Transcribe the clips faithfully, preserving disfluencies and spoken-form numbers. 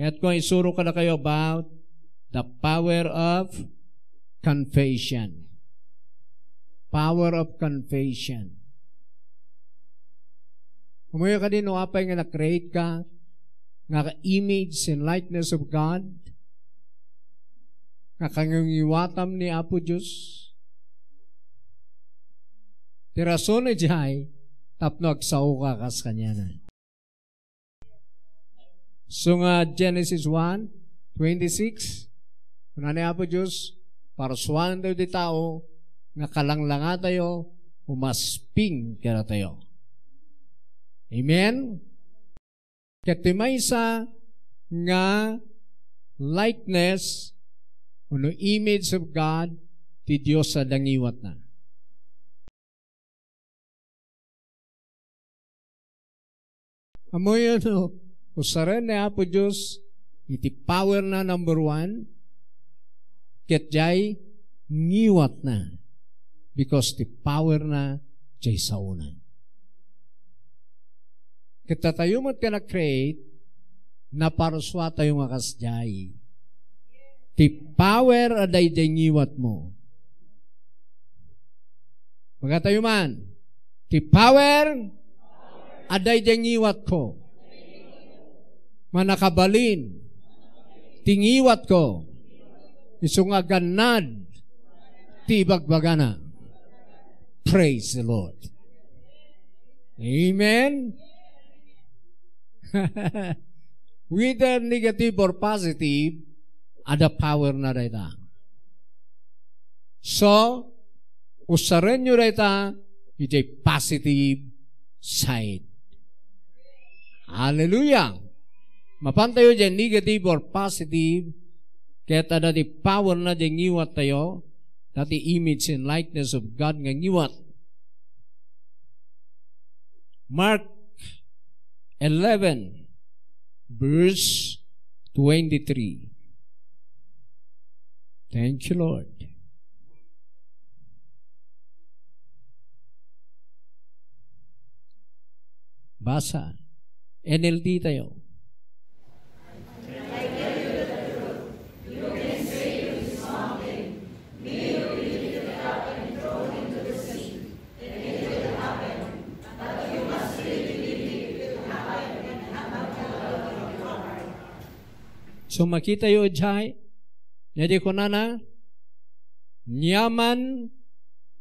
Ket ko isuro kadakayo about the power of confession. Power of confession. Ammoyo kadi no apay nga na-create ka nga image and likeness of God, nga kangiwatam ni Apo Dios? Ti rason idiay tapno agsaoka kas kaniana. So nga Genesis one twenty-six, kuna ni Apo Dios, parsuantayo ti tao nga kalanglangatayo, umasping kadatayo. Amen? Ket ti maysa nga likeness wenno image of God ti Dios a dangiwatna. Ammoyo no, usaren ni Apo Dios iti power na number one, ket diay ngiwatna, because ti power na diay saona. Ket datayo met nga na-create, naparsuatayo nga kasdiay. Ti power a daydiay ngiwatmo. Magatayo man, ti power a daydiay ngiwatko. Manakabalin ti ngiwatko. Isu nga gannad ti ibagbagana. Praise the Lord. Amen. Whether negative or positive, adda power na dayta. So, usarenyo dayta iti positive side. Hallelujah! Mapantayo diay negative or positive, ket adda ti power na diay ngiwattayo, dati image and likeness of God nga ngiwat. Mark eleven, verse twenty-three. Thank you, Lord. Basa. N L T tayo. So, makitayo idiay, nga di kunana, "Aniaman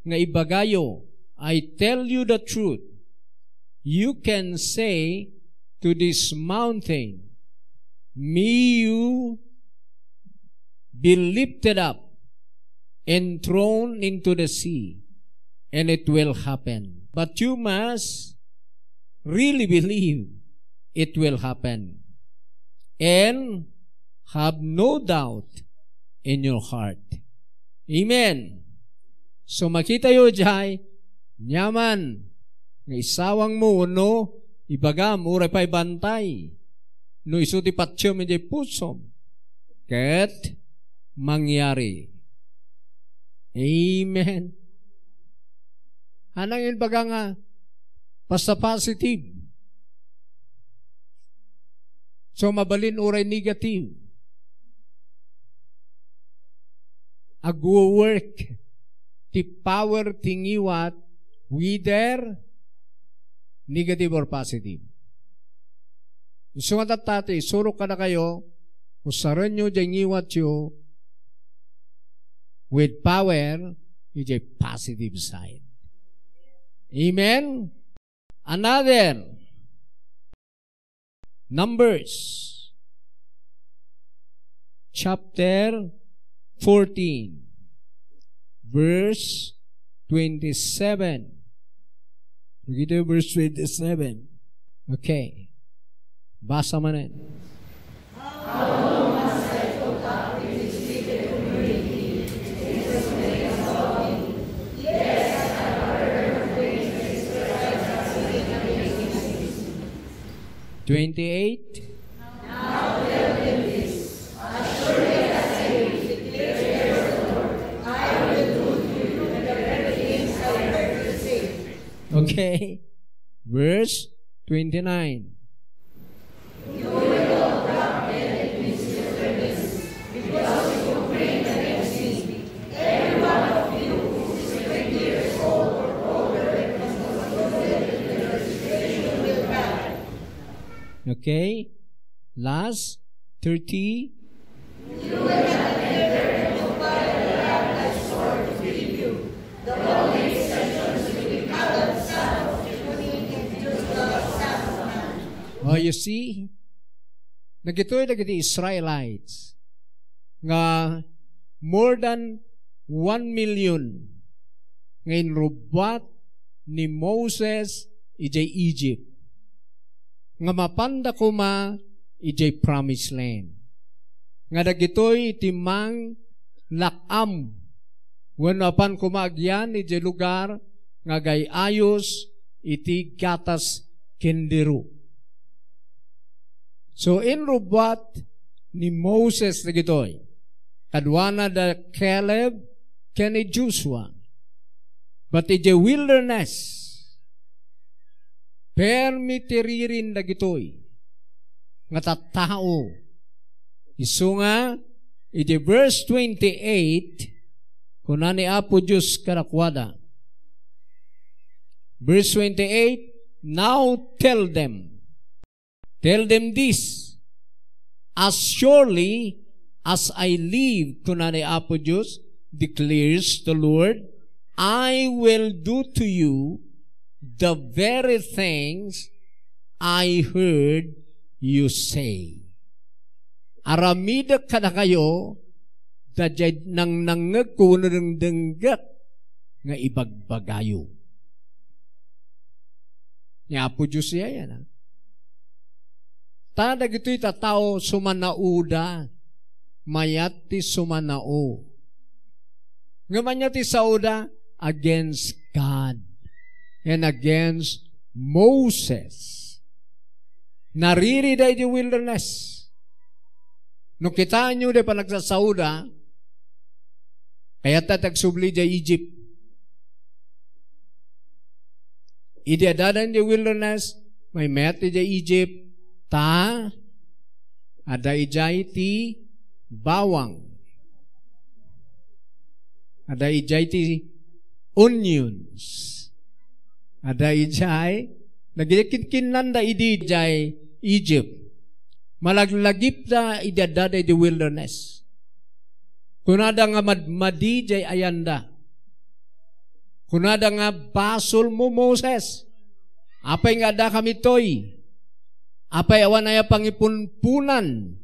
nga ibagayo, I tell you the truth, you can say to this mountain, 'May you be lifted up and thrown into the sea,' and it will happen. But you must really believe it will happen and have no doubt in your heart." Amen. So, makitayo diay, aniaman nga isawangmo wenno ibagam, uray pay bantay, no isu ti patiem idiay pusom, ket mangyari. Amen. Anang imbaga nga basta positive. So, mabalin uray negative. Agwo-work ti power ti ngiwat, whether negative or positive. Isu nga tatta ti isurok kadakayo, usarenyo diay ngiwatyo with power, idiay positive side. Amen? Another. Numbers. Chapter fourteen. Verse twenty-seven. Look at verse twenty-seven. Okay. Basa manen. Twenty-eight. Okay. Verse twenty-nine. Okay? Last, thirty. Oh, you see? Dagitoy dagiti Israelites nga more than one million nga inrubbuat ni Moses idiay Egypt, nga mapanda koma idiay Promised Land, nga dagitoy iti manglak-am wenno apan koma agyan idiay lugar nga agay-ayos iti gatas ken diro. So, inrubbuat ni Moses dagitoy. Kaduana da Caleb ken ni Joshua. But idiay wilderness, permi ti ririn dagitoy nga tattao. Isu nga, iti verse twenty-eight, kuna ni Apo Dios kadakuada, verse twenty-eight, "Now tell them, tell them this, as surely as I live," kuna ni Apo Dios, declares the Lord, "I will do to you the very things I heard you say." Aramidek kadakayo daydiay nangnangngegko wenno dengdenggek nga ibagbagayo. Ni Apo Dios aya, yan, ah. Ta dagitoy tattao, sumanaoda. Mayat ti sumanao. Ngem ania ti saoda? Against God and against Moses. Naririda iti wilderness. No kitaenyo ti panagsasaoda, kayatta ti agsubli idiay Egypt. Idi addada idiay wilderness, maymayat idiay Egypt, ta adda idiay ti bawang. Adda idiay ti onions. Adda idiay, nagikinkinnanda idi idiay Egypt. Malaglagipda idi addada idi wilderness. Kunada nga madmadi jay ayanda. Kunada nga, "Basolmo, Moses. Apay nga addakami toy? Apay awan aya pangipunpunan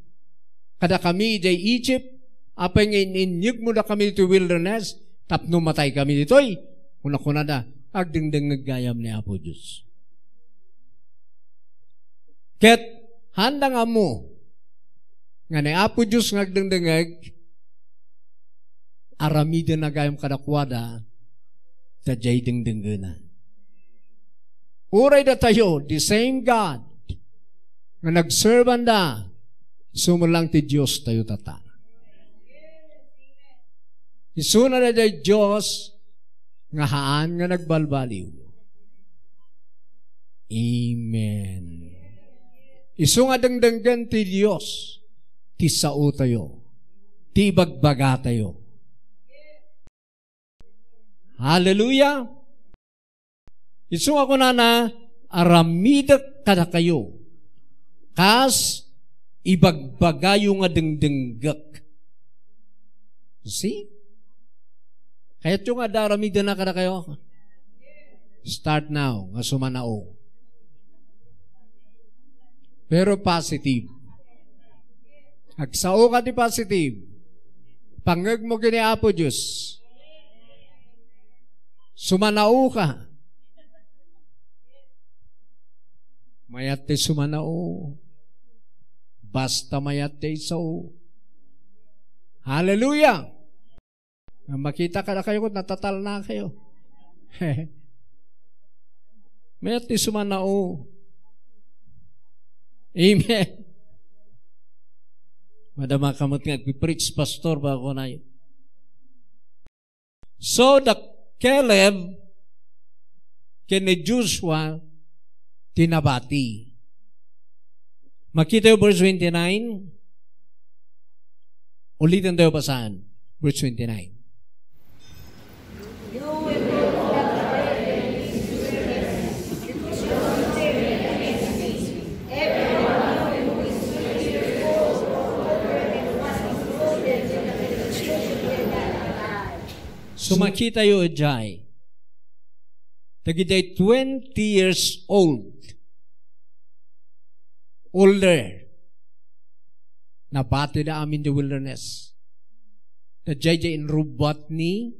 kadakami idiay Egypt? Apay nga in-inyegmo dakami iti wilderness tapno mataykami ditoy?" Kuna-kunada, "Agdengdengngeg gayam ni Apo Dios." Ket haanda nga ammo nga ni Apo Dios nga agdengdengngeg, aramiden gayam kadakuada, ta diay dengdenggena. Uray datayo, the same God nga nagserbanda, isu met lang ti Diostayo tatta. Isuna daydiay Dios nga haan nga nagbalbaliw. Amen. Isu nga dengdenggen ti Dios ti saotayo, ti ibagbagatayo. Hallelujah! Isu nga kunana, "Aramidek kadakayo kas ibagbagayo nga dengdenggek." See? Kayatyo nga adda aramidena kadakayo? Start now, nga sumanao. Pero positive. Agsao ka ti positive. Pangngegmo ken ni Apo Dios. Sumanao ka. Mayat ti sumanao. Basta mayat ti sao. Hallelujah! Makita kadakayo ket natatalna kayo. Mayat ti sumanao. Amen. Madama ka met nga agpi-preach, pastor, ba kunayo. So, da Caleb ken ni Joshua ti nabati. Makitayo verse twenty-nine. Uliten tayo basaen. Verse twenty-nine. Makitayo idiay, dagidiay twenty years old, older, nabatida amin idiay wilderness. Daydiay ti inrubbuat ni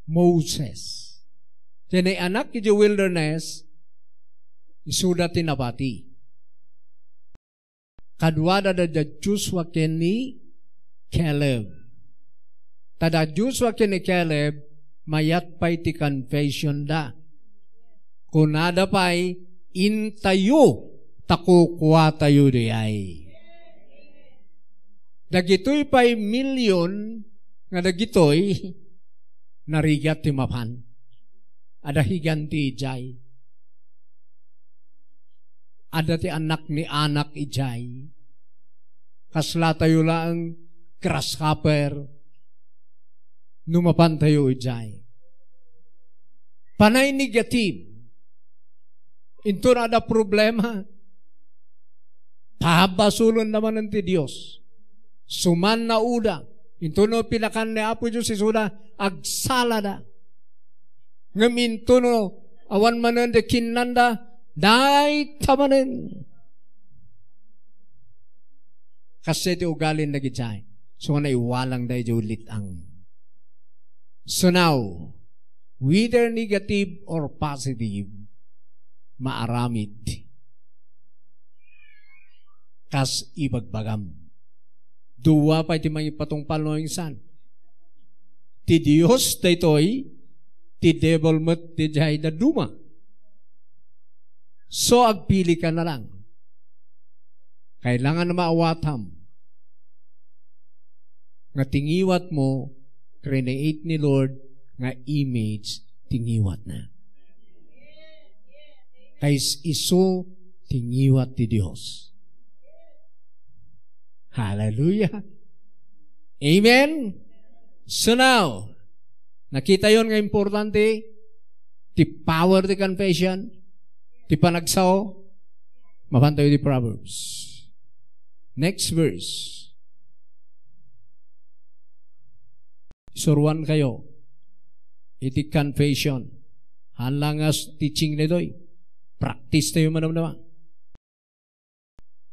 Moses. Ti naianak idiay wilderness, isuda ti nabati. Kaduada da, da Joshua ken ni Caleb. Ta da Joshua ken ni Caleb, mayat pay ti confession da. Kunada pay, "Intayo, ta kukuatayo diay." Dagitoy pay million nga dagitoy, narigat ti mapan. Adda higanti idiay. Adda ti annak ni Anak idiay. Kaslatayo laeng grasshopper no mapantayo idiay. Panay negative. Inton adda problema, pabasolenda manen ti Dios. Suman nauda, intono pinakan ni Apo Dios isuda, agsalada. Ngem intono awan manen ti kinnanda, dayta manen. Kas iti ugalin dagidiay, so nga naiwalangda idiay lit-ang. So now, whether negative or positive, maaramid kas ibagbagam. Dua pay ti mangipatungpal no insan. Ti Dios daytoy, ti devil met daydiay dadduma. So, agpili ka na lang. Kailangan na maawatam nga ti ngiwatmo, create ni Lord nga image ti ngiwatna. Kay isu ti ngiwat ti Dios. Hallelujah. Amen. So now, nakitayon nga importante ti power ti confession, ti panagsao, mapantayo ti Proverbs. Next verse. Isuruan kayo iti confession. Haan lang nga teaching daytoy. Practice tayo madamdama.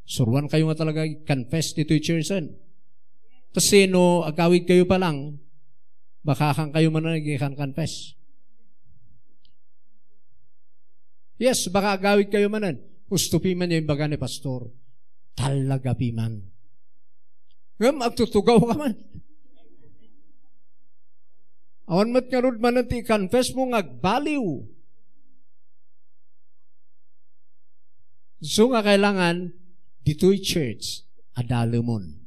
Suruan kayo nga talaga i-confess ditoy church-en. Kasi no agawid kayo pa lang, baka kan kayo manen ikan confess. Yes, baka agawid kayo manen. Husto piman yung imbaga ni pastor. Talaga piman. Ngem agtutugaw ka man. Awan met ngarud manen ti i-confess mo nga agbaliw. So nga kailangan, ditoy church, adalemon.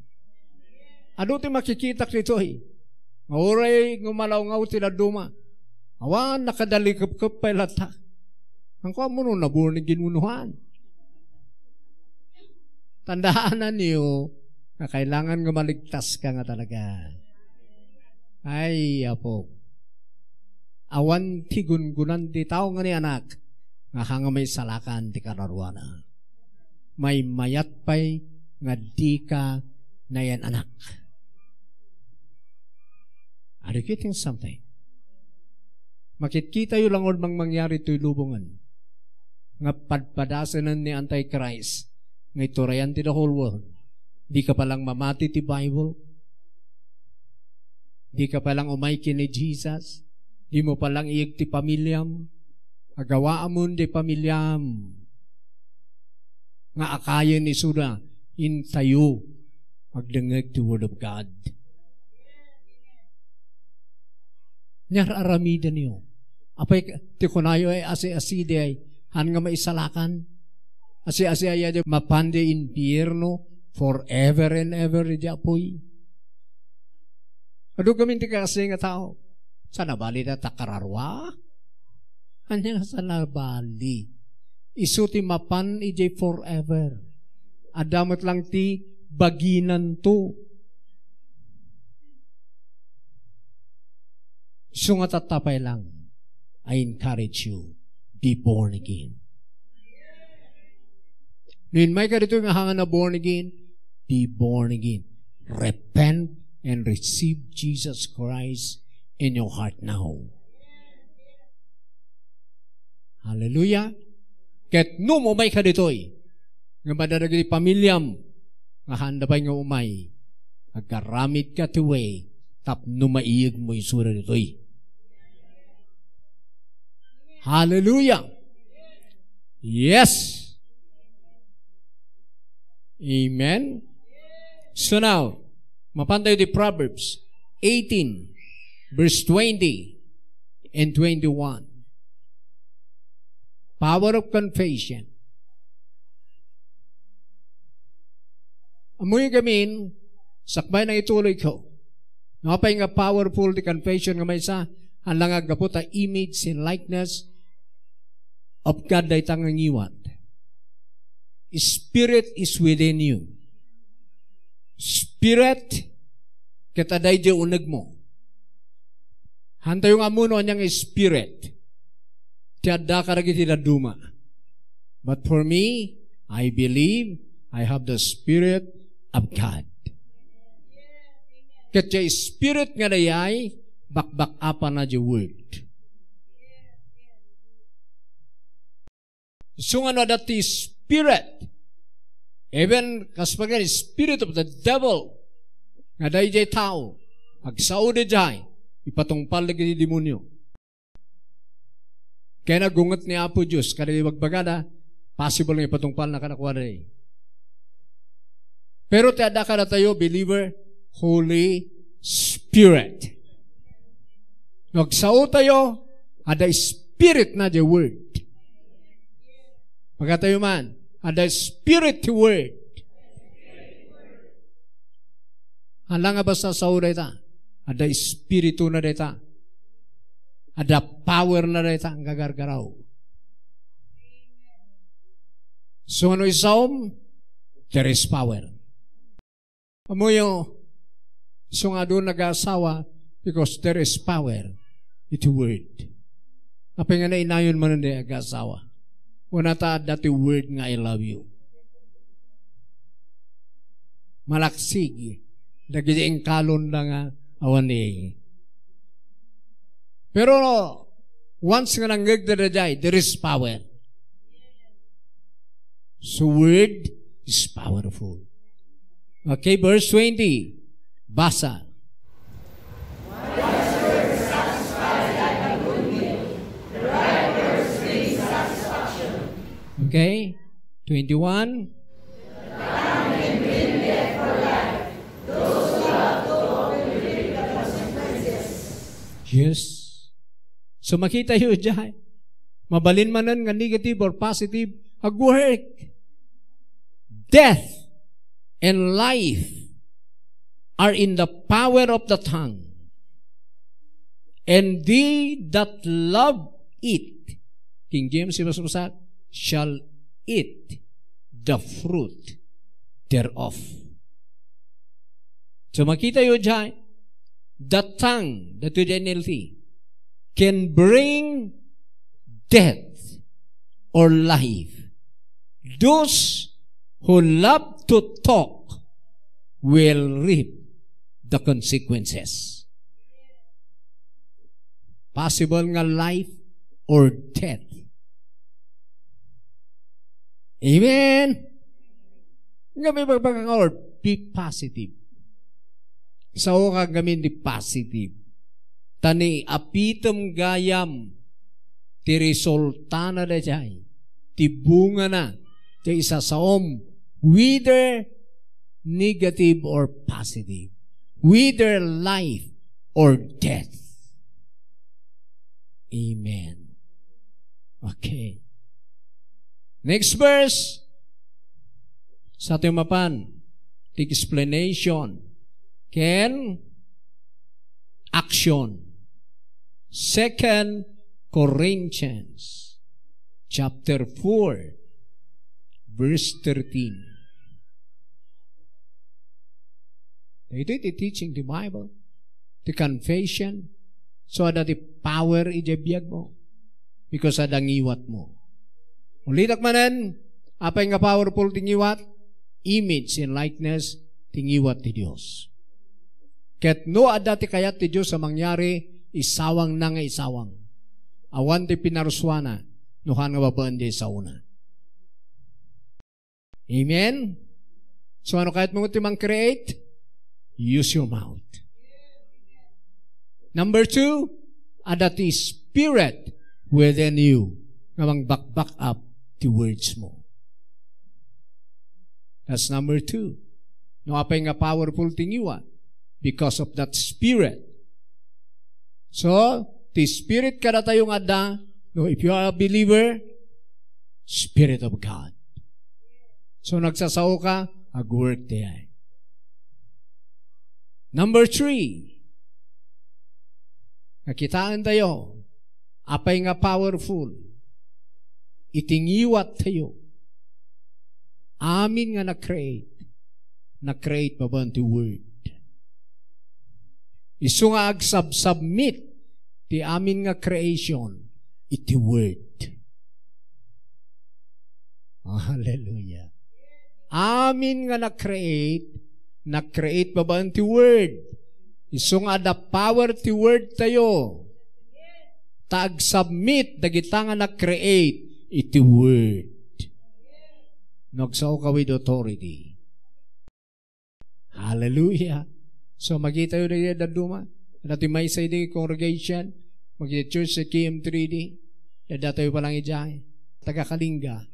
Adu ti makikitak ditoy. Nga uray ngumalawngaw ti dadduma. Awan, nakadalikepkep pay latta. Ang kuwan mo no, na-born again mo nuhan. Tandaananyo nga kailangan nga maligtas ka nga talaga. Ay, Apo. Awan ti gungunan ti tao nga ni anak, nga hanga maisalakan ti kararuana. Maymayat pay nga dika nayan-anak. Are you getting something? Makitkitayo langud mang mangyari toy lubongen nga padpadasenen ni Antichrist nga iturayan ti the whole world. Di ka pa lang mamati ti Bible. Di ka pa lang umay ken ni Jesus. Di mo pa lang iyeg ti pamiliam. Agawaamon ti pamiliam nga akayen isuda, intayo agdengngeg ti Word of God. Nyar-aramidenyo. Apay, ti kunayo ay asi-asidi ay, han nga maisalakan. Asi-asi ay, ay mapan di impierno forever and ever, di apoy. Adu kami ti kasi nga tao. Sana bali da takararwa? Anya nga sana bali? Isu ti mapan idiay forever. Adda met lang ti baginanto. Isu nga tatta pay lang, I encourage you, be born again. No inmay ka dito nga hanga na born again, be born again. Repent and receive Jesus Christ in your heart now. Hallelujah. Ket no umayka ditoy, nga madadagiti pamilyam, nga haanda pay nga umay, agaramidka ti way tapno maiyegmo isura ditoy. Hallelujah. Yes. Amen. So now, mapan tayo di Proverbs eighteen, verse twenty and twenty-one. Power of confession. Ammoyo gamin, sakbay nang ituloy ko. Apay nga powerful ti confession nga maysa, haan la nga aggapu ta image and likeness of God dayta nga ngiwat. Spirit is within you. Spirit, ket adda idiay unegmo. Haantayo nga ammo no ania nga spirit ti adda kadagiti dadduma. But for me, I believe I have the Spirit of God. Ket diay Spirit nga dayay, bakbak-apana diay Word. Isu nga no adda ti spirit, even kas pagyan, spirit of the devil, nga daydiay tao, agsao daydiay, ipatungpal dagiti demonio. Kaya nagunget ni Apo Dios, kada ibagbagada, possible nga ipatungpal na kadakuada. Pero ti adda kadatayo, believer, Holy Spirit. No agsao tayo, adda Spirit na the Word. Pagatayo man, adda Spirit ti Word. Hala nga basta sao dayta, adda Espiritu na dayta. Adda power na dayta, ang gagargaraw. So, ano isaom? There is power. Ammoyo, isu nga adu nga agassawa, because there is power iti word. Apay nga nainayon manen dayta agassawa? Kuna ta adda ti word nga "I love you." Malaksig dagiti inkalonda nga awan ni. Pero once nga nangngegda daydiay, there is power. So word is powerful. Okay, verse twenty. Basa. Okay? Twenty-one. Yes. So, makitayo diay. Mabalin manen nga negative or positive, agwork. Death and life are in the power of the tongue. And they that love it, King James, ibasbasa, shall eat the fruit thereof. So, makitayo diay, the tongue, daytoy diay N L T, can bring death or life. Those who love to talk will reap the consequences. Possible nga life or death. Amen. Nga may pagpakakaor, be positive. Sao ka gamin di positive. Ta ni apitem gayam ti resultana daydiay, ti bungana, ti isasaom, whether negative or positive, whether life or death. Amen. Okay. Next verse. Sa atin mapan, ti explanation ken action. Second Corinthians chapter four, verse thirteen. Daytoy ti teaching ti Bible, ti confession. So, adda ti power idiay biagmo because adda ngiwatmo. Ulitek manen, apay nga powerful ti ngiwat? Image and likeness ti ngiwat ti Dios. Ket no adda ti kayat ti Dios a mangyari, Isawangna nga isawang. Awan ti pinarsuana no haan nga babaen diay saona. Amen? So, ano kayatmo ti mang-create? Use your mouth. Number two, adda ti spirit within you nga mang-back-back up ti words mo. That's number two. No, apay nga powerful ti ngiwat? Because of that spirit. So, ti spirit kadatayo nga adda, no, if you are a believer, Spirit of God. So, nagsasao ka, ag-work diay. Number three, nakitaen tayo, apay nga powerful iti ngiwat tayo. Amin nga na-create, na-create babaen ti Word. Isu nga agsubsubmit ti amin nga creation iti Word. Hallelujah. Amin nga na-create, na-create babaen ti Word. Isu nga adda power ti Word tayo. Ta agsubmit dagita nga na-create iti Word. Nagsaoka with authority. Hallelujah. So, makitayo dagiti dadduma. Adda ti maysa idi congregation, makita church sa K M three D. Adda tayo pa lang idiay. Taga Kalinga.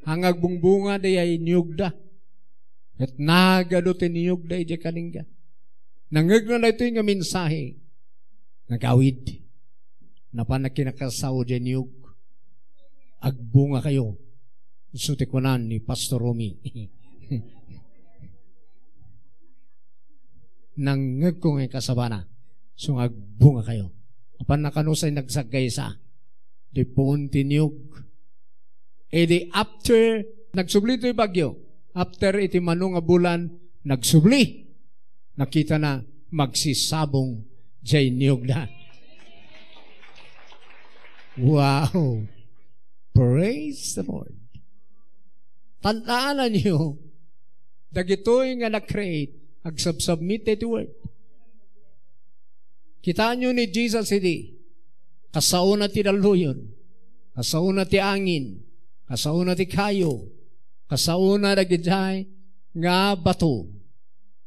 Haan nga agbungbunga diay niyogda. Ket nagadu ti niyogda idiay Kalinga. Nangngegna daytoy nga mensahe. Nagawid. Napan na kinakasao diay niyog. Agbunga kayo. Isu ti kunan ni Pastor Romy. Nangngegko nga kasabana. So nga agbunga kayo. Apan na kano say nagsagaysa. Di puon ti niyog. E di after, nagsubli toy bagyo. After iti mano nga bulan, nagsubli. Nakita na magsisabong diay niyogda. Wow! Praise the Lord. Tan-anan niyo, dagitoy nga na-create, agsubsubmit iti word. Kitaenyo ni Jesus idi, kasaona ti dalluyon, kasaona ti angin, kasaona ti kayo, kasaona dagidiay nga bato.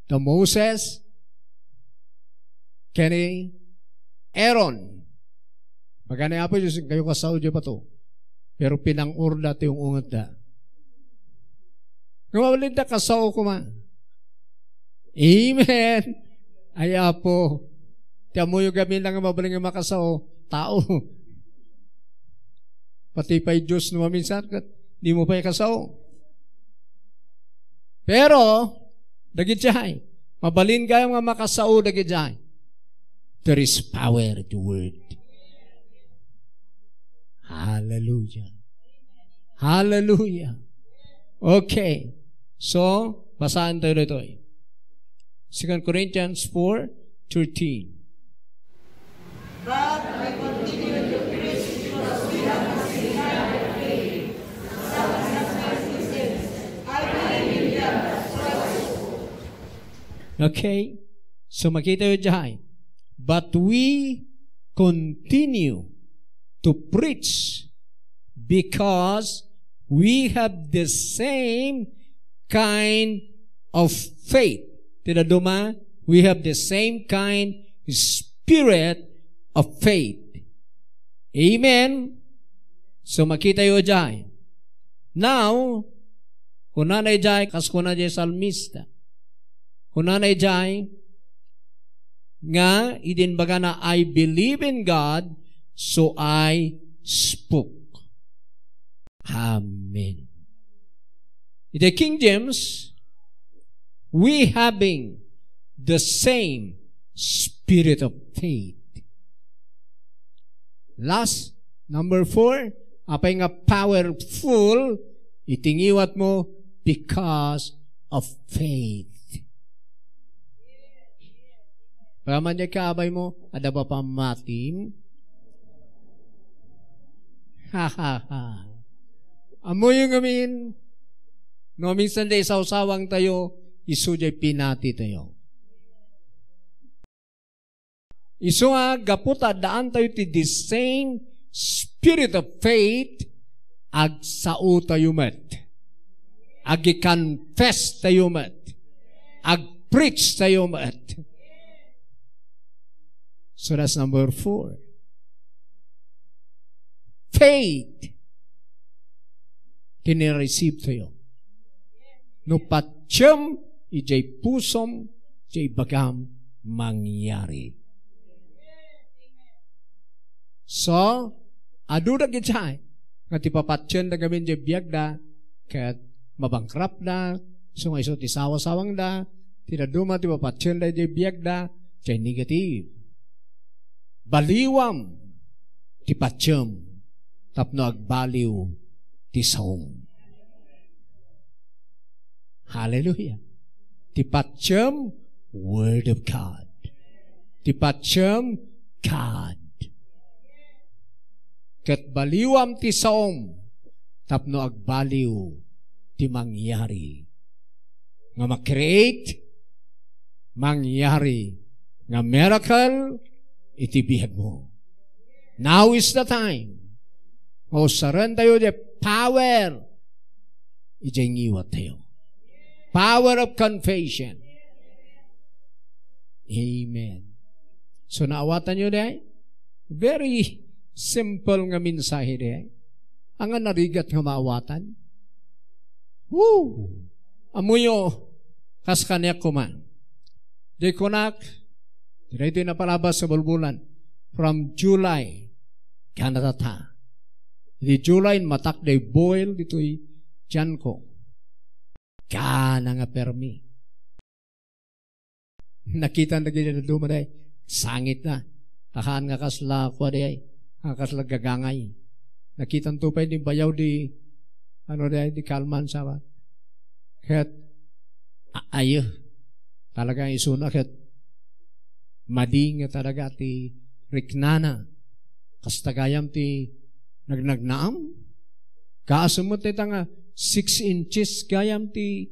Da Moses, ken ni Aaron. Magana Apo Dios, kayo kasao diay bato. Pero pinang-orda ti ung-ungetda. Nga mabalinda kasao koma. Amen. Ay, Apo, ti ammoyo gamin lang nga mabalin nga makasao, tao. Pati pay Dios no maminsan, ket di mo pay kasao. Pero, dagidiay, mabalin gayam nga makasao dagidiay. There is power to word. Hallelujah. Hallelujah. Okay. So, basaen tayo ditoy. Second Corinthians four thirteen. But we continue to preach because we have the same kind of faith. As long as my existence, I believe in God, that's why I spoke. Okay? So, makita yo diay. But we continue to preach because we have the same kind of faith. Ti dadduma, we have the same kind spirit of faith. Amen? So, makita yo diay. Now, kunana idiay, kas kuna diay salmista. Kunana idiay, nga, idin bagana, "I believe in God, so I spoke." Amen. In the King James, we having the same spirit of faith. Last, number four, apay nga powerful iti ngiwat mo because of faith. Paman diay kaabay mo, adda ba pammatim? Ha, ha, ha. Ammoyo ngamin, no, minsan diay sawsawang tayo, isu diay pinati tayo. Isu nga gapu ta addaan tayo ti the same spirit of faith, agsao tayo met. Agi-confess tayo met. Ag-preach tayo met. So that's number four. Faith. Tinireceive tayo. No patiem idiay pusom, idiay ibagam, mangyari. So, adu dagidiay nga ti papatienda ngamin idiay biagda, ket mabankraptda, isu nga isu ti sawasawangda, ti dadduma ti papatienda idiay biagda, idiay negative. Baliwam ti patiem tapno agbaliw ti saom. Hallelujah. Ti patiem, Word of God. Ti patiem, God. Ket baliwam ti saom tapno agbaliw ti mangyari. Nga ma-create, mangyari nga miracle iti biagmo. Now is the time. Usaren tayo ti power idiay ngiwat tayo. Power of confession. Amen. So, naawatan yo diay? Very simple nga mensahe diay. Anga narigat nga maawatan? Woo! Amuyo, kas kaniak koma. Di kunak, daytoy napalabas sa bulbulan. From July, kana tata. Di July, inmatak diay boil ditoy tiyan ko. Kana nga permi. Nakita dagiti dadduma diay, sangit na. Ahaan nga kasla kua diay, nga kasla gagangay. Nakitanto pay ni bayaw di, ano diay, di kalman sa. Ket, a-, ayo. Talaga isuna ket madi nga talaga ti riknana. Kasta gayam ti nagnagnaam. Kaasem met dayta nga six inches gayam ti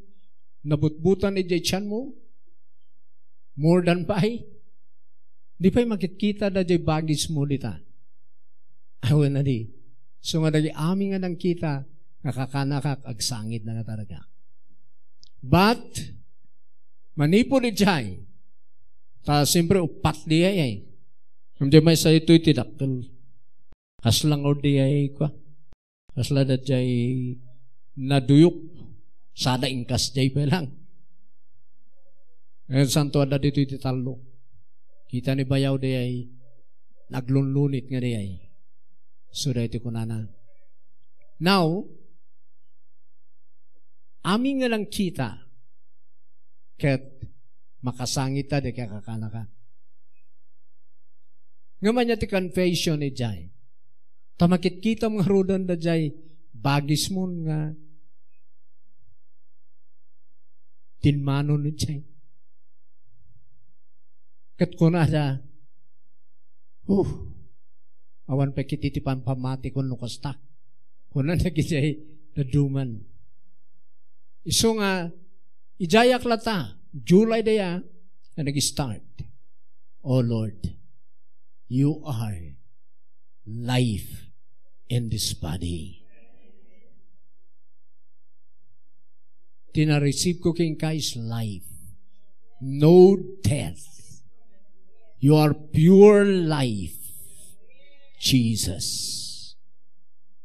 nabutbutan idiay tiyanmo? More than pay? Di pay makitkita daydiay bagismo dita? Awan a di. So nga dagiti amin nga nangkita, nga kakanakak, agsangit na nga talaga. But, manipud idiay, ta siyempre, uppat diay, eh. Ngem diay maysa ditoy ti dakkel. Kasla nga diay, kua. Kasla daydiay naduyok. Sada inkas diay pay lang. Ngayon, santo, adda ditoy ti tallo. Kita ni bayaw diay, naglunlunit nga diay. So, daytoy kunana. Now, amin nga nangkita, ket makasangit ta, di ka kakanaka. Ngem ania ti confession idiay? Ta makitkitam ngaruden daydiay bagismon nga tinmanon idiay. Ket kunada, "Huh, awan pay ketdi ti pampamatikon no kasta," kuna dagiti dadduma. Isu nga, idiayak latta, July daya, nga nag-start. "Oh Lord, you are life in this body." Ti na-receive ko kenka is life. No death. You are pure life, Jesus.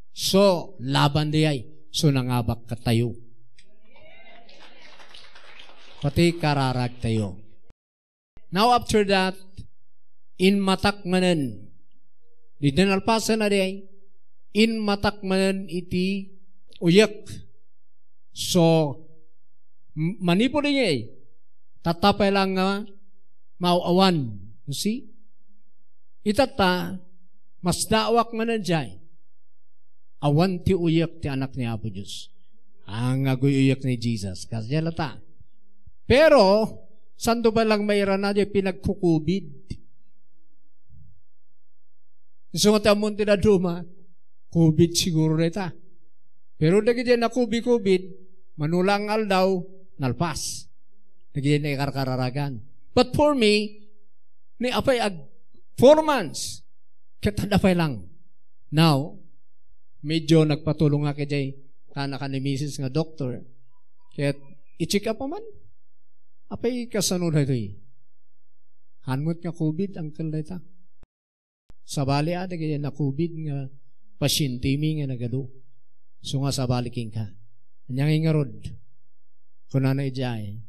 So, laban diay, so nangabak katayo. Pati kararag tayo. Now, after that, inmatak manen. Di nalpasen a diay, inmatak manen iti uyek. So, m-, manipud idiay, tatta pay lang nga maaw-awan. You see? Itatta, masdaawak manen diay. Awan ti uyek ti Anak ni Apo Dios. Ang aguy-uyek ni Jesus. Kasdiay latta. Pero, santo pay lang mairana diay pinagkukubid. Isu nga ti ammon ti dadduma, covid siguro dayta. Pero dagiti nakubi-kubid, mano la nga aldaw, nalpas. Dagiti naikarkararagan. But for me, ni apay ag-, Four months. Ket adda pay lang. Now, medyo nagpatulongak idiay kanakan ni misis nga doktor. Ket i-check up man. Apay kasano daytoy? Haan met nga covid, uncle, dayta. Sabali a dagiti na-covid nga pasyentemi nga nagadu. Isu nga sabali kenka. Ania ngay ngarud? Kunana idiay,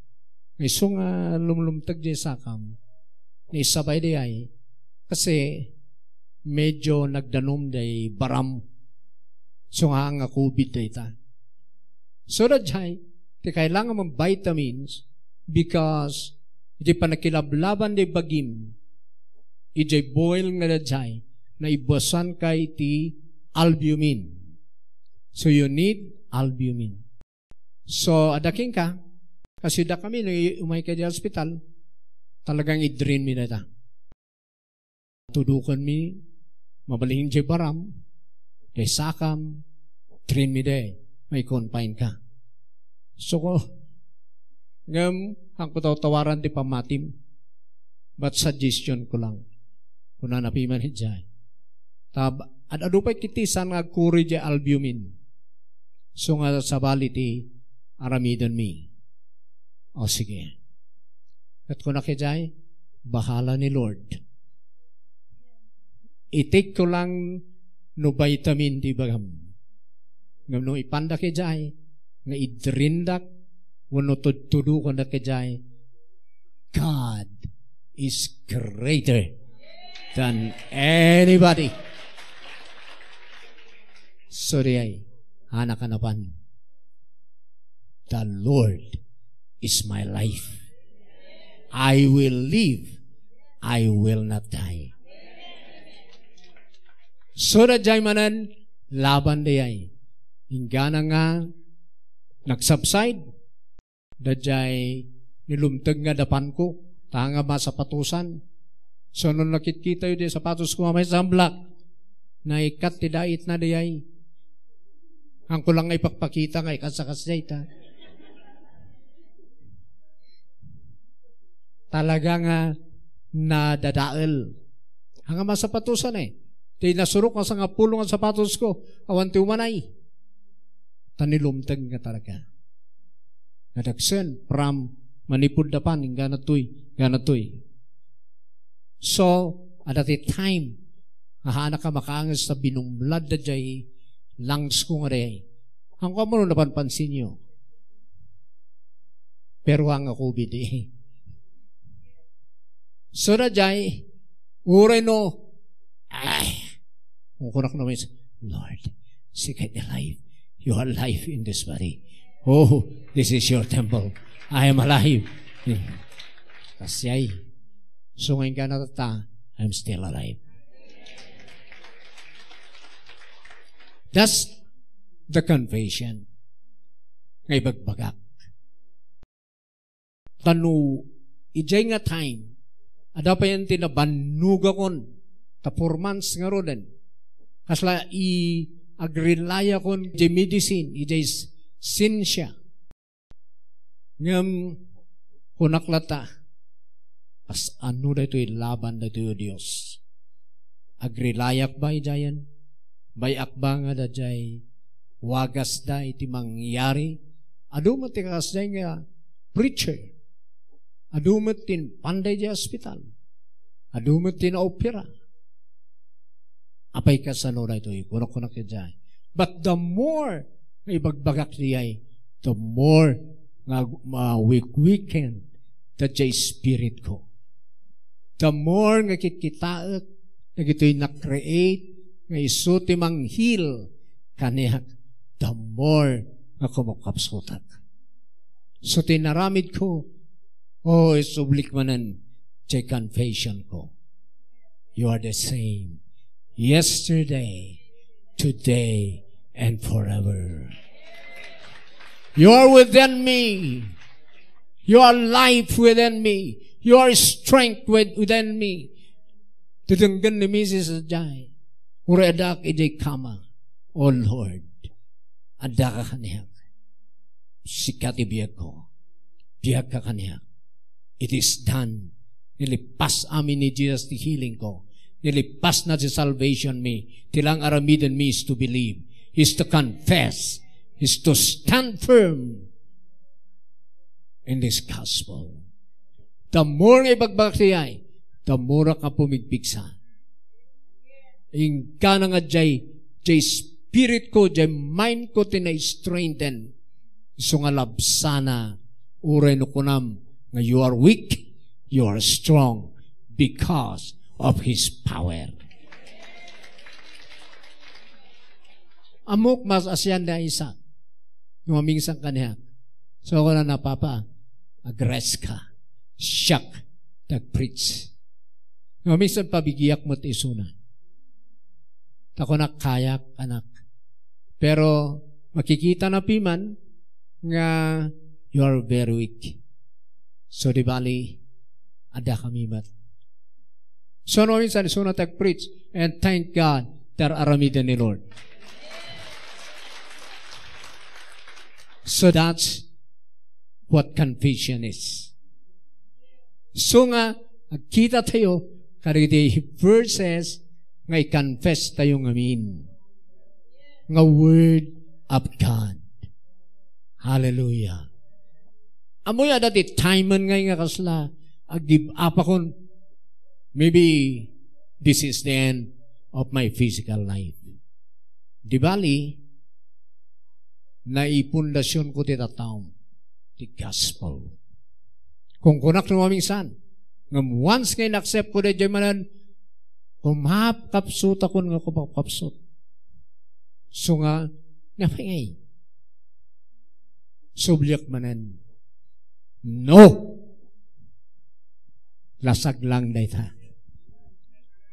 nga isu nga lumlumteg diay sakam, naisabay diay, kasi medyo nagdanum diay baram. Isu nga, nga covid dayta. So, daydiay, ti kailangan man vitamins because iti pannakilablaban diay bagim, idiay boil nga daydiay, naibasanka iti albumin. So, you need albumin. So, adda kenka, kasi dakami, no, umayka idiay hospital, talagang i-drain mi dayta. Tudukenmi, mabalin diay baram, diay sakam, drain mi diay, mai-confine ka. So, ko, ngem, haanko tawtawaran ti pammatim. But suggestion ko lang. Kunana piman idiay. Ta, ad-adu pay ketdi saan nga agkuri diay albumin. Isu nga sabali ti aramidenmi. O, sige. Ket kunak idiay, bahala ni Lord. I-take ko lang no vitamin ti ibagam. Ngem no ipandak idiay, nga i-draindak, wenno tudtudukondak idiay, God is greater than anybody. So, diay, haanka napan. The Lord is my life. I will live. I will not die. So, daydiay manen, laban diay. Inggana nga nag-subside, daydiay nilumteg nga dapanko, ta nga masapatosan. So, no nakitkitayo diay sapatosko nga maysa a black, naikkat ti daitna diay. Haanko lang nga ipakpakita nga ikasakasdiay ta. Talaga nga nadadael. Haan nga masapatosan eh. Ti nasurok nga sangapulo nga sapatosko, awan ti umanay. Ta nilumteg nga talaga. Nadagsen, from manipud dapan, inggana toy, inggana toy. So, adda ti time, nga haanka makaanges ta binumlad daydiay lungs ko nga diay. Haanko ammo no napanpansinyo. Pero haan nga covid eh. So, daydiay, uray no, ay, kunak no, Lord, sika ti life. You are life in this body. Oh, this is your temple. I am alive. Kasdiay. So, ngayon ka natata, I'm still alive. That's the confession nga ibagbagak. Ta no idiay nga time, adda payen ti nabannogakon, ta four months ngaruden. Kasla i-agree-layakon idiay medicine, idiay s-, siensia. Ngem kunak latta, kas-ano daytoy laban daytoy, O Dios? Agree-layak ba idiayen? Bay-ak ba nga daydiay wagasda iti mangyari? Adu met ti kasdiay nga preacher. Adu met ti impanday idiay ospital. Adu met ti naopera. Apay kasano daytoy? Kunak, kunak idiay. But the more nga ibagbagak diay, the more nga ma-weak-weaken daydiay spirit ko. The more nga kitkitaek dagitoy na-create nga isu ti mang-heal kaniak, the more nga kumakapsutak. So, ti naramid ko, oh, isublik manen diay confession ko. You are the same yesterday, today, and forever. You are within me. You are life within me. You are strength with-, within me. Ti denggen ni misis idiay, uray addaak idiay kama. Oh Lord, addaka kaniak. Sika ti biagko. Biagka kaniak. It is done. Nilipas amin ni Jesus ti healing ko. Nilipasna ti salvation mi. Ti lang aramiden mi is to believe, is to confess, is to stand firm in this gospel. The more nga ibagbagak ti ay, the more ka pumigpigsa. Inggana nga jay, jay spirit ko, jay mind ko ti na-strengthen. Isu nga labsana, uray no kunam nga you are weak, you are strong because of His power. Ammok mas asian da isa. Nga mingsan kaniak. So, ako na napapa, agres ka. Siak, nag-preach. Nga minsan pabigiak mo ti isuna. Tako na kayak, anak. Pero makikita na piman nga you are very weak. So, di bali, adda kami met. So, no, minsan, isuna tag-preach, and thank God, that aramiden ni Lord. So that's what confession is. So nga, agkita tayo, kadagiti verses nga i-confess tayo ngamin. Nga word of God. Hallelujah. Ammoyo, adda ti time ngay nga kasla, ag-give up akon. Maybe this is the end of my physical life. Di bali, naipundasion ko ti tattao, ti gospel. Kung kunak no maminsan, ngem once nga in-accept ko daydiay manen, umapkapsutakon nga kumapkapsut. So nga, napay ngay. Subliak manen. No! Lasag lang dayta.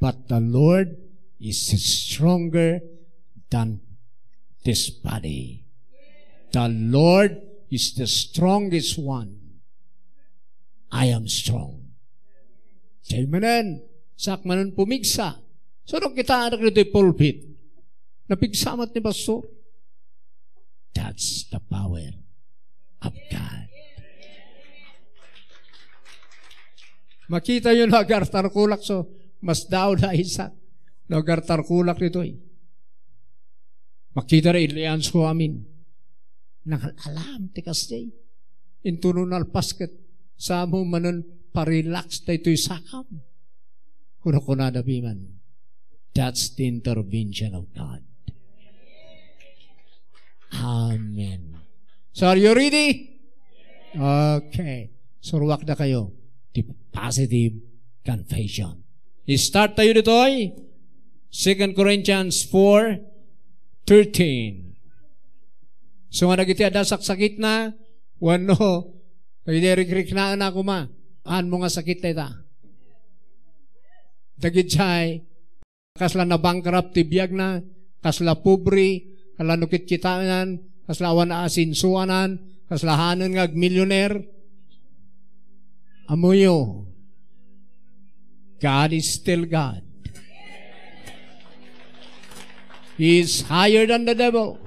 But the Lord is stronger than this body. The Lord is the strongest one. I am strong. Say manen, sak manen pumigsa. So, no, kita anak ditoy pulpit. Napigsa met ni pastor. That's the power of God. Makita yo no agartarkulak, so, mas daw da isa. No agartarkulak ditoy. Makita da ilian so amin. Nangal-alam ti kasdi. Intuno nalpas ket samo manen parelax daytoy sakam. Kuna-kunada piman, that's the intervention of God. Amen. So, are you ready? Okay. Suruak da kayo. The positive confession. Start tayo ditoy. Second Corinthians four thirteen. So nga dagiti adda saksakitna, wenno, dagiti rikriknaenna koma, haan mo nga sakit dayta. Dagiti kasla nabankrupt ti biagna, kasla pobre, kasla nakitkitaenan, kasla awan a asensoanan, kasla hanen nga agmillionaire. Ammoyo, God is still God. He is higher than the devil.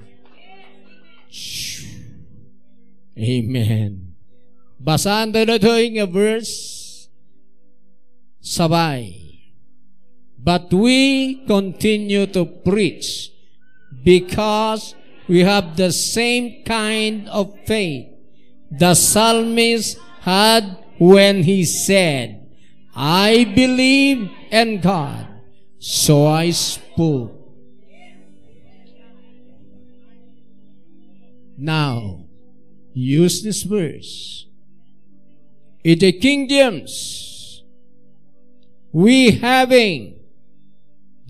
Amen. Basaan tayo ditoy nga verse. Sabay. But we continue to preach because we have the same kind of faith the psalmist had when he said, "I believe in God, so I spoke." Now, use this verse. In the King James, we having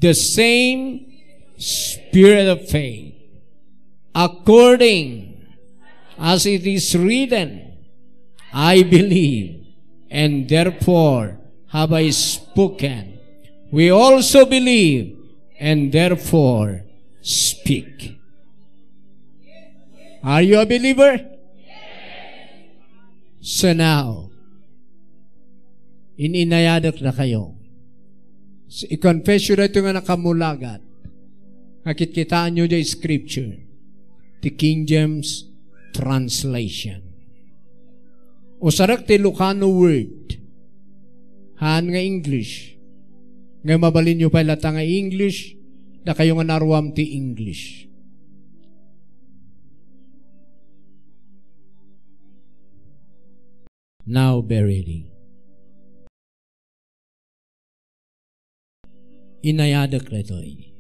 the same spirit of faith, according as it is written, "I believe, and therefore have I spoken." We also believe, and therefore speak. Are you a believer? So now, in-inayadek na kayo. So, i-confess yo daytoy nga nakamulagat. Nga kitkitaenyo diay scripture. Ti King James Translation. Usarek ti Ilocano word. Haan nga English. Nga mabalinyo pay latta nga English, dakayo nga naruam ti English. Now be ready. Inayadek daytoy.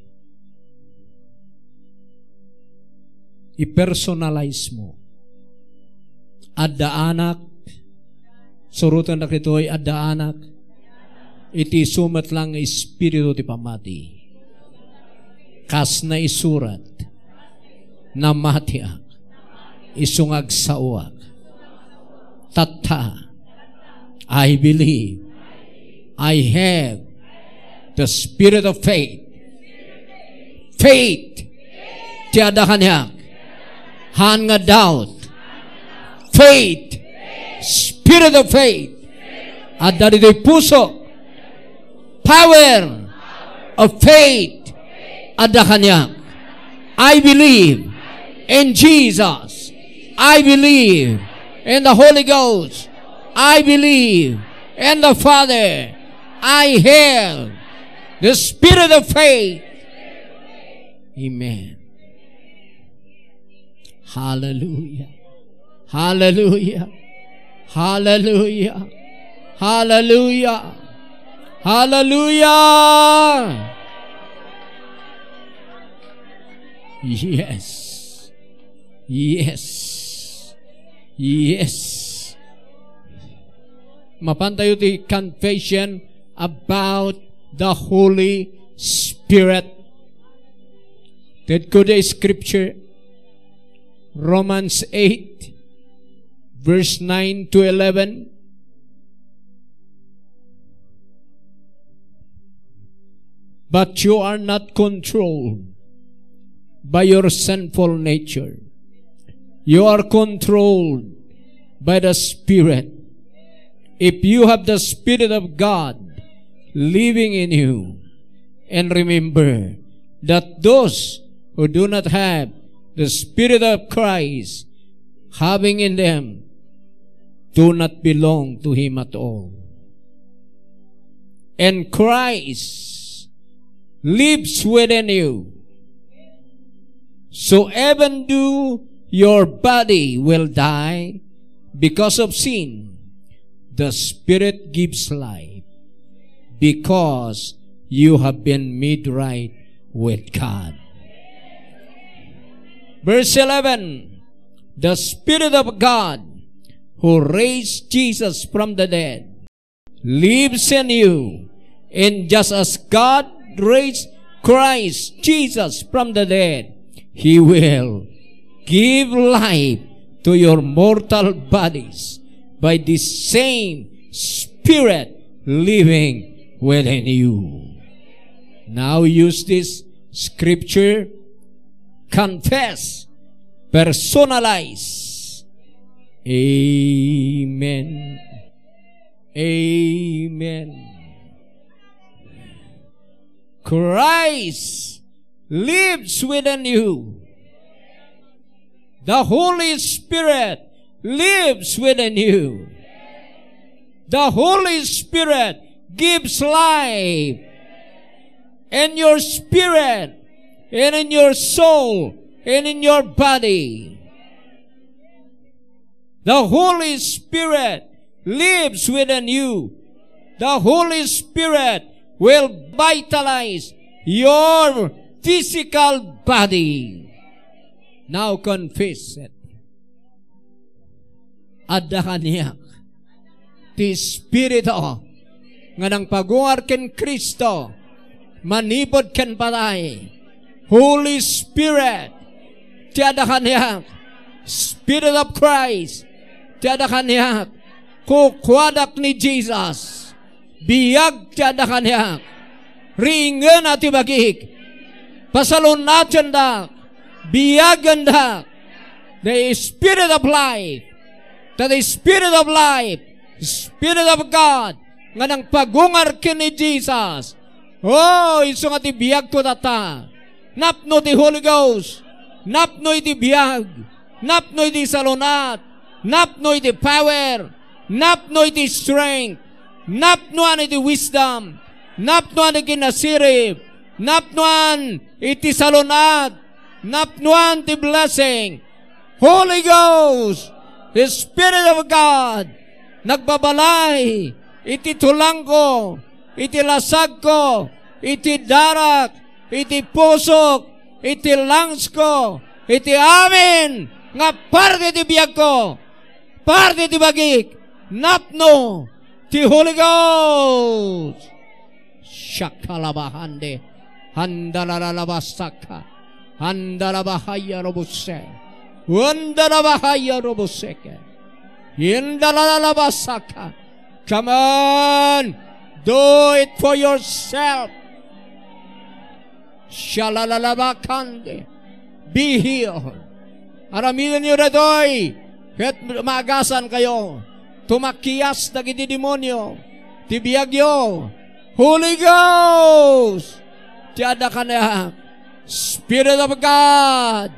I-personalize mo. Adda anak, surotendak ditoy, adda anak, iti isu met lang nga espiritu ti pammati. Kas naisurat, namatiak, isu nga agsaoak. Tatta, I believe, I have the spirit of faith. Faith ti adda kaniak. Haan nga doubt. Faith. Spirit of faith. Adda ditoy puso. Power of faith. Adda kaniak. I believe in Jesus. I believe in the Holy Ghost. I believe in the Father. I have the spirit of faith. Amen. Hallelujah. Hallelujah. Hallelujah. Hallelujah. Hallelujah. Yes. Yes. Yes. Mapantayo ti confession about the Holy Spirit. That good scripture, Romans eight, verse nine to eleven. But you are not controlled by your sinful nature. You are controlled by the Spirit. If you have the Spirit of God living in you, and remember that those who do not have the Spirit of Christ having in them do not belong to him at all. And Christ lives within you. So even though your body will die because of sin, the Spirit gives life because you have been made right with God. Verse eleven, the Spirit of God who raised Jesus from the dead lives in you. And just as God raised Christ Jesus from the dead, He will give life to your mortal bodies by this same Spirit living within you. Now use this scripture, confess, personalize. Amen. Amen. Christ lives within you. The Holy Spirit lives within you. The Holy Spirit gives life in your spirit and in your soul and in your body. The Holy Spirit lives within you. The Holy Spirit will vitalize your physical body. Now confess it. Adda kaniak ti Espiritu nga nangpagungar ken Cristo manipud ken patay. Holy Spirit, ti adda kaniak. Spirit of Christ, ti adda kaniak. Kukuadak ni Jesus. Biag ti adda kaniak. Riingena ti bagik. Pasalunatendak. Biagendak. The Spirit of life. That the Spirit of life. Spirit of God. Nga nangpagungar ken ni Jesus. Oh, isu nga ti biagko tatta. Napno ti Holy Ghost. Napno iti biag. Napno iti salunat. Napno iti power. Napno iti strength. Napnoan iti wisdom. napnoan iti kinasirib, napnoan iti salun-at, napnoan ti blessing. Holy Ghost, the Spirit of God, nagbabalay iti tulangko, iti lasagko, iti darak, iti pusok, iti lungsko, iti amin nga parte ti biagko, parte ti bagik, napno ti Holy Ghost. Shakalabahande, handalalalabasaka, handalabahaya robose, handalabahaya roboseke, handalalalabasaka. Come on, do it for yourself. Shalalalabakande. Be healed. Aramidenyo daytoy, ket maagasankayo. Tumakias dagiti demonio ti biagyo. Holy Ghost, ti adda kaniak. Spirit of God,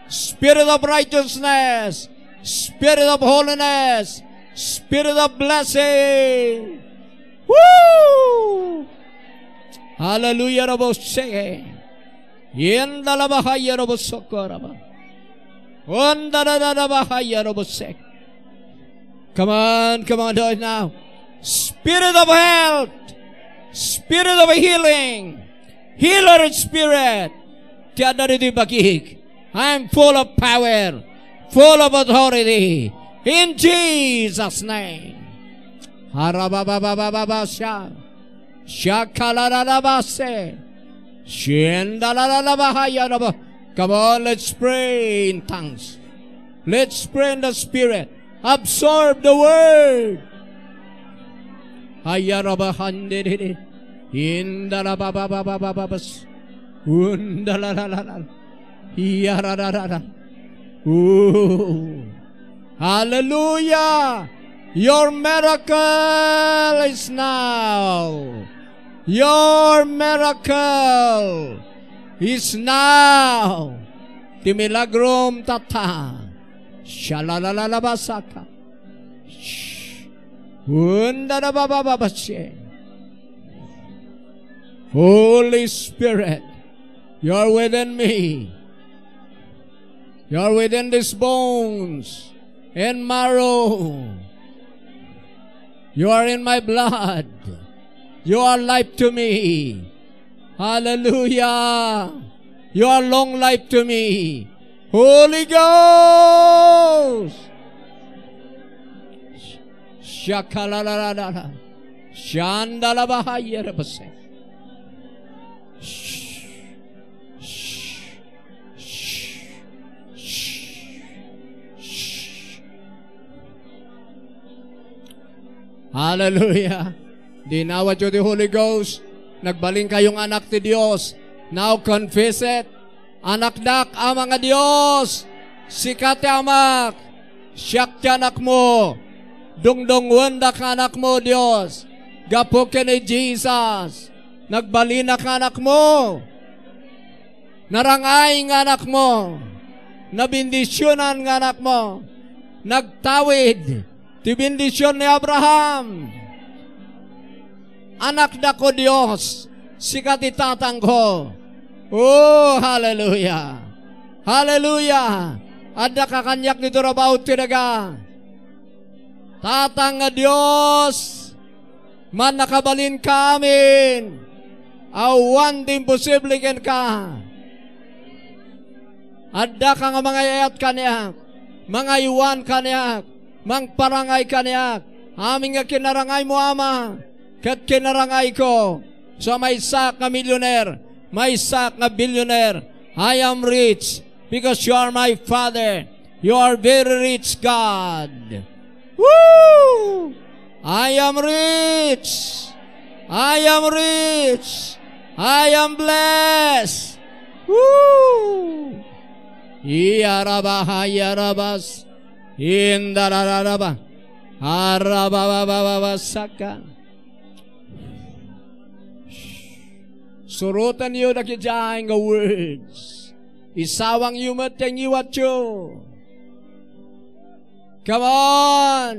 Spirit of righteousness, Spirit of holiness, Spirit of blessing. Woo! Hallelujah, Raboseke. Yenda la bahaya robo sokoraba. Onda da da da bahaya robo sek. Come on, come on, do it now. Spirit of health. Spirit of healing. Healer spirit. Ti adda ditoy bagik. I am full of power, full of authority. In Jesus' name. Harabababababasya. Shakalalabase. Shendalalabahaya. Come on, let's pray in tongues. Let's pray in the Spirit. Absorb the word. Hayarabahandede. Indalabababababas. Undalalala. Yarararara. Ooh. Hallelujah! Your miracle is now. Your miracle is now. Ti milagrom tatta. Shalalalalabasaka. Shh. Unda na babababasye. Holy Spirit, you are within me. You are within these bones and marrow. You are in my blood. You are life to me. Hallelujah. You are long life to me. Holy Ghost. Shakalalalala. Shandalabahayerabase. Shh. Shh. Shh. Shh. Hallelujah. Dinawatyo ti Holy Ghost. Nagbalin kayo nga anak ti Dios. Now confess it. Anakdak, Ama nga Dios, sika ti Amak, siak ti Anakmo. Dungdungngoendak nga Anakmo, Dios. Gapu ken ni Jesus, nagbalinak nga Anakmo. Narangay nga Anakmo. Nabendisionan nga Anakmo. Nagtawid ti bendision ni Abraham. Anakdako, Dios, sika ti tatangko. Oh, hallelujah. Hallelujah. Adda ka kaniak ditoy rabaw ti daga. Tatang nga Dios, mannakabalinka amin. Awan ti imposible kenka. Addaka nga mangay-ayat kaniak, mangaywan kaniak, mangparangay kaniak. Amin nga kinarangaymo, Ama, ket kinarangayko. So, maysaak nga millionaire, maysaak nga billionaire. I am rich because you are my Father. You are very rich, God. Woo! I am rich. I am rich. I am blessed. Woo! Iyaraba, iyarabas. Indarararaba. Arababababasaka. Surotenyo dagiti nga words. Isawangyo met ti ngiwatyo. Come on!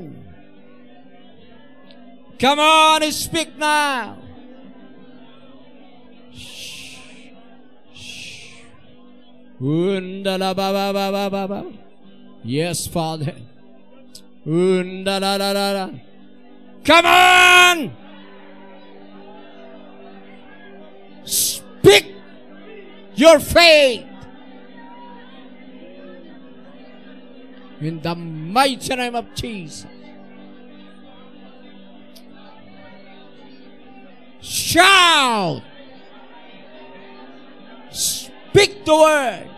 Come on, speak now! Unda la ba ba ba ba ba ba. Yes, Father. Unda la la la la. Come on! Speak your faith in the mighty name of Jesus. Shout! Speak the word.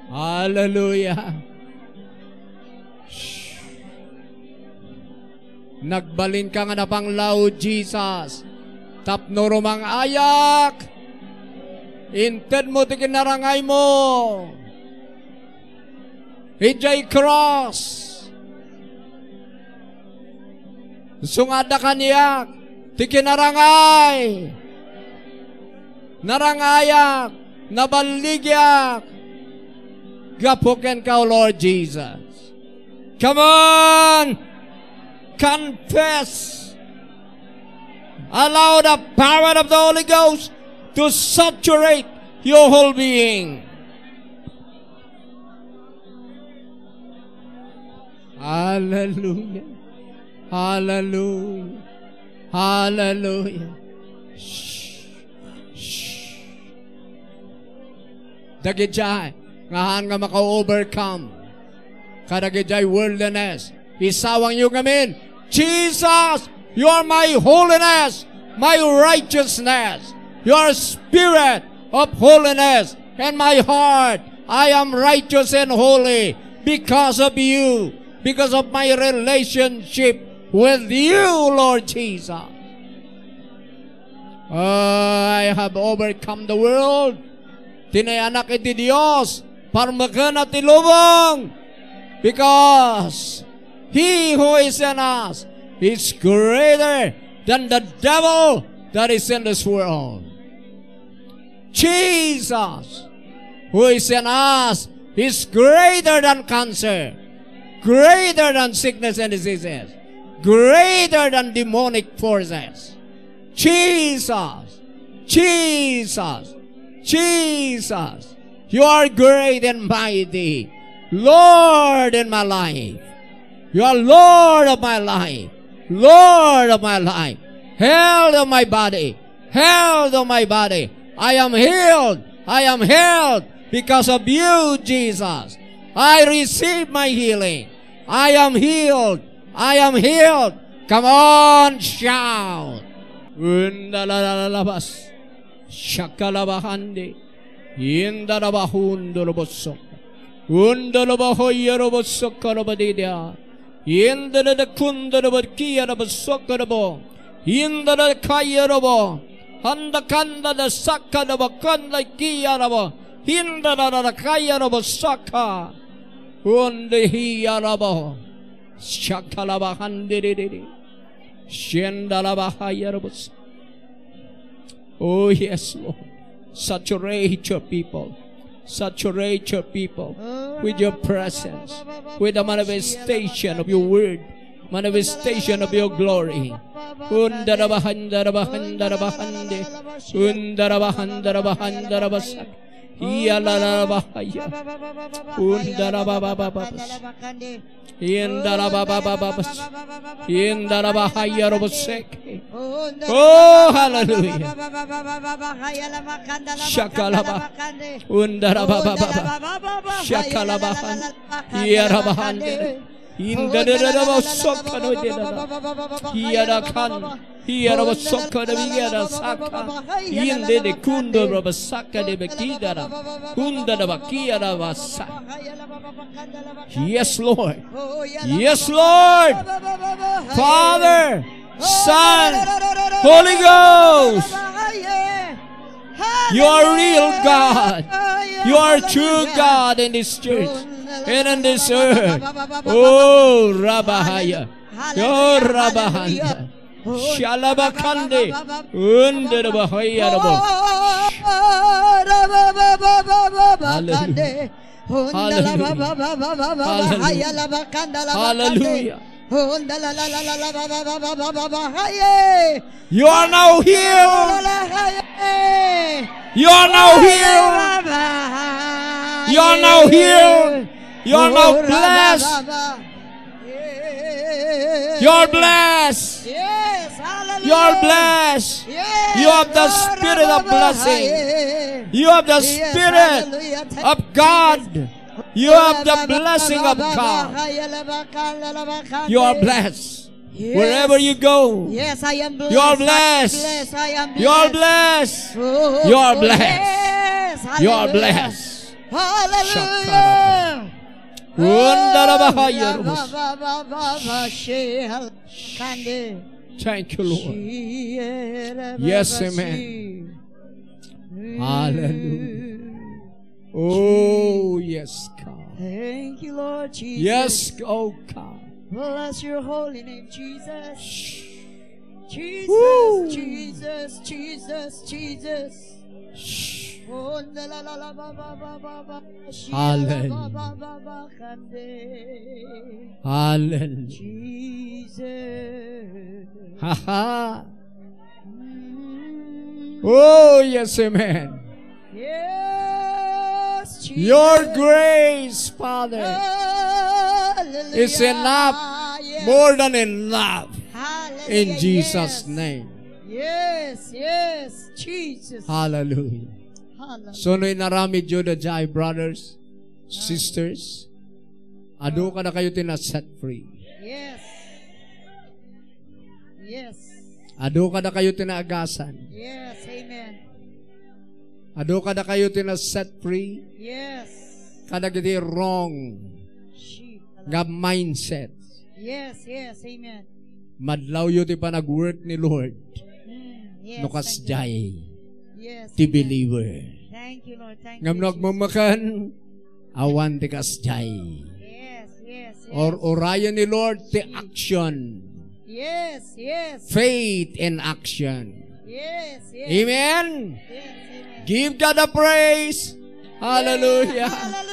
Hallelujah. Nagbalinka nga napanglaw, Jesus, tapno rumang-ayak. Intedmo ti kinarangaymo idiay cross. Isu nga adda kaniak ti kinarangay. Narangayak, naballigiak. Gapu kenka, O Lord Jesus. Come on! Confess. Allow the power of the Holy Ghost to saturate your whole being. Hallelujah. Hallelujah. Hallelujah. Shh. Shh. Dagidiay nga haan nga maka-overcome kadagiti worldliness. Isawangyo ngamin, "Jesus, you are my holiness, my righteousness. You are spirit of holiness, and my heart, I am righteous and holy because of you, because of my relationship with you, Lord Jesus. I have overcome the world." Tinayanak iti Dios, parmekna ti lubong. Because he who is in us is greater than the devil that is in this world. Jesus, who is in us, is greater than cancer, greater than sickness and diseases, greater than demonic forces. Jesus, Jesus, Jesus, you are great and mighty, Lord in my life. You are Lord of my life, Lord of my life, health of my body, health of my body. I am healed. I am healed because of you, Jesus. I receive my healing. I am healed. I am healed. Come on, shout. Unda la la la la bas. Shakalabahandi. Inda na bahun dolo bosok. Unda na bahoy ya na bosok ka na badida. Inda na dakunda na badkia na bosok ka na bo. Inda na kaya na bo. Handa kanda na saka na bakanda kia na bo. Inda na na kaya na bosaka. Unda hiya na bo. Shakalabahan diri diri. Shenda labahaya na bosok. Oh, yes, Lord. Saturate your people. Saturate your people with your presence, with the manifestation of your word, manifestation of your glory. Unda da bahanda da bahanda da bahande. Unda da bahanda da bahanda da basak. Iya la la bahaya. Unda da ba ba ba ba bas. Inda la ba ba ba ba bas. Inda la ba haya robosek. Oh, hallelujah. Shakalaba. Unda la ba ba ba ba. Shakalaba. Iya la ba hande. Inda da da da ba sokka no de da da. Iya la kan. Hiya na basokka na biya na saka. Inde de kundo na basaka de bakida na. Kunda na bakia na basa. Yes, Lord. Yes, Lord. Father, Son, Holy Ghost. You are real God. You are true God in this church and in this earth. Oh, Rabahaya. Oh, Rabahaya. Shalabakande. Unda na bahaya na bo. Hallelujah. Hallelujah. Hallelujah. You are now healed. You are now healed. You are now healed. You are now blessed. You are blessed. Yes, hallelujah. You are blessed. Yes, you have the spirit of blessing. You have the spirit of God. You have the blessing of God. You are blessed. Yes. Wherever you go, yes, I am blessed. You are blessed. I am blessed. You are blessed. Oh, you are blessed. Yes. You are blessed. Hallelujah. Thank you, Lord. Yes, amen. Hallelujah. Oh, yes, God. Thank you, Lord Jesus. Yes, oh God. Bless your holy name, Jesus. Jesus, woo. Jesus, Jesus, Jesus. Oh, na la la la ba ba ba ba ba. Hallelujah. Shia la ba ba ba ba kande. Hallelujah. Jesus. Ha ha. Oh, yes, amen. Yes, Jesus. Your grace, Father, is enough, yes, more than enough. Hallelujah, in Jesus' name. Yes, yes, Jesus. Hallelujah. Hallelujah. So, no inaramid yu daydiay, brothers, sisters, adu kadakayo ti na-set free. Yes. Yes. Adu kadakayo ti naagasan. Yes, amen. Adu kadakayo ti na-set free. Yes. Kadagiti wrong nga mindset. Yes, yes, amen. Madlawyo ti panag-work ni Lord. Mm, yes, no kasdiay ti believer. Thank you, Lord. Thank you, Jesus. Ngem no agmammakan, awan ti kasdiay. Yes, yes, yes. Or-urayen ni Lord ti action. Yes, yes. Faith in action. Yes, yes. Amen? Yes, amen. Give God a praise. Hallelujah. Yes, hallelujah.